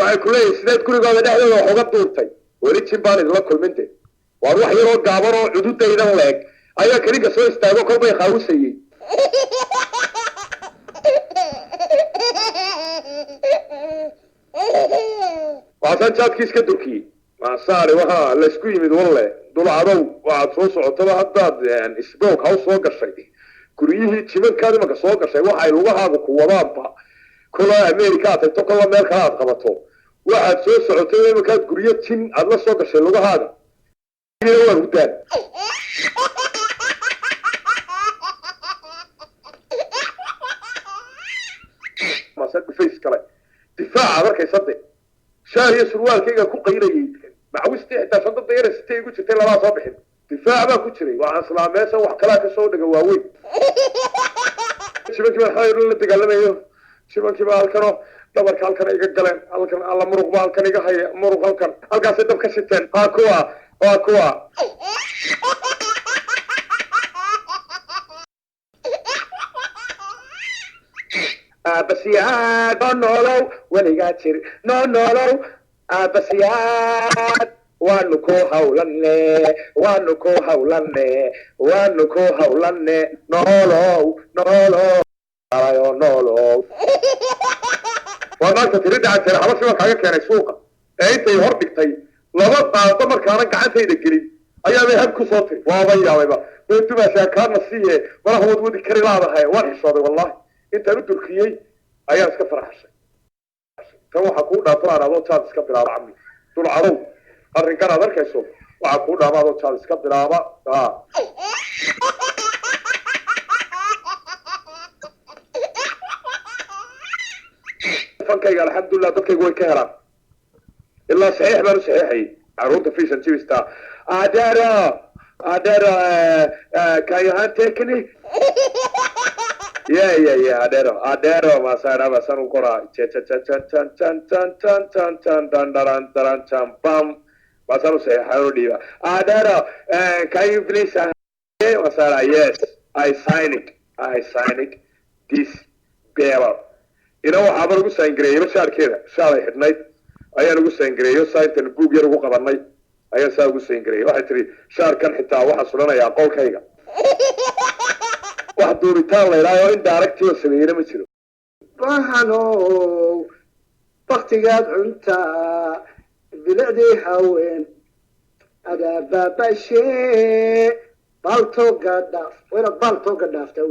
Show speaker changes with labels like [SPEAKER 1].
[SPEAKER 1] Waxay ku leeyihin, sideed gurigooda dhexdooda wax uga duurtay? Weli jin baan idinla kulmin de. Waar wax yaroo gaaban oo cududaydan leeg ayaa kelinka soo istaago, kolbay qaawisayey. Waxaasaan jaadkii iska durkiyey. Maasaari waxaa laysku yimid walle dulcadow. Waxaad soo socotaba haddaad isboog haw soo gashay guryihii jimankaad imanka soo gashay, waxay lugahaagu ku wadaanba. Kola America aad tagto, kola meel kale aad qabato, waxaad soo socotay imankaad guryo jin aad la soo gashay lugahaaga waa hurdaan. Mase dhufays kale difaaca markay sade shaar iyo surwaalkayga ku qaylayay, macawistii xitaa shandada yara sitay igu jirtay labaa soo bixin, difaac baa ku jiray. Waxaan islaa meeshan wax kalaa kasoo dhiga waaweyn. Jimankii baan xalay la dagaalamayo, jimankii baa halkanoo dhabarka halkan iga galeen, halkan alla muruq baa halkan iga haya, muruq halkan halkaasay dab ka shiteen. Waa kuwa, waa kuwa. Aabasiyaad noo noolow, weligaa jir, noo noolow aabasiyaad. Waanu ku hawlanne, waanu ku hawlanne, waanu ku hawlanne. Noolow, noolow ayo noolow. Waa naagta tiri dhacantee xabashi baan kaaga keenay suuqa ee intay hor dhigtay laba qaado markaana gacantayda gelin ayaabay hab ku soo tiri. Waaba yaabayba beedumaashaa kaana siiye malaha wad wadi kari laadahay. Waan xishooday wallahi. Intaan u durkiyey ayaan iska faraxashay. Tan waxaa kuu dhaafo aan adoo jaad iska bilaaba cammi dulcadow. Arrinkan aad arkayso waxaa kuu dhaama adoo jaad iska bilaaba. Fankayga alxamdulilah dadkaygu way ka helaan. Ilaa saxiix baan u saxiixayay carruurta fish and chipsta. Adeero, adeero, can you hand take me? Yeah, yeah, yeah, adeero, adeero, masara masan u qoraa cha cha cha chan chan chan chan chan chan chan dan daran daran chan bam. Masan u saxiixay u dhiiba. Adeero, can you please masara? Yes, I sign it, I sign it this paper. Ina waxaaba lagu sign gareeyay shaarkeeda, shaalay xidhnayd ayaan ugu sign gareeyo. Saintan buug yar ugu qabanay ayaan saa ugu sign gareeyay. Waxay tiri shaarkan xitaa waxaan sulanayaa qolkayga. Wax duubitaan la idhaayo in daaragtii oo sameeyena ma jiro.
[SPEAKER 2] Bahanow baktigaad cuntaa bilicdii haween adaa baabashee, baaltooga dhaaf, waa inaad baaltooga dhaaftaa.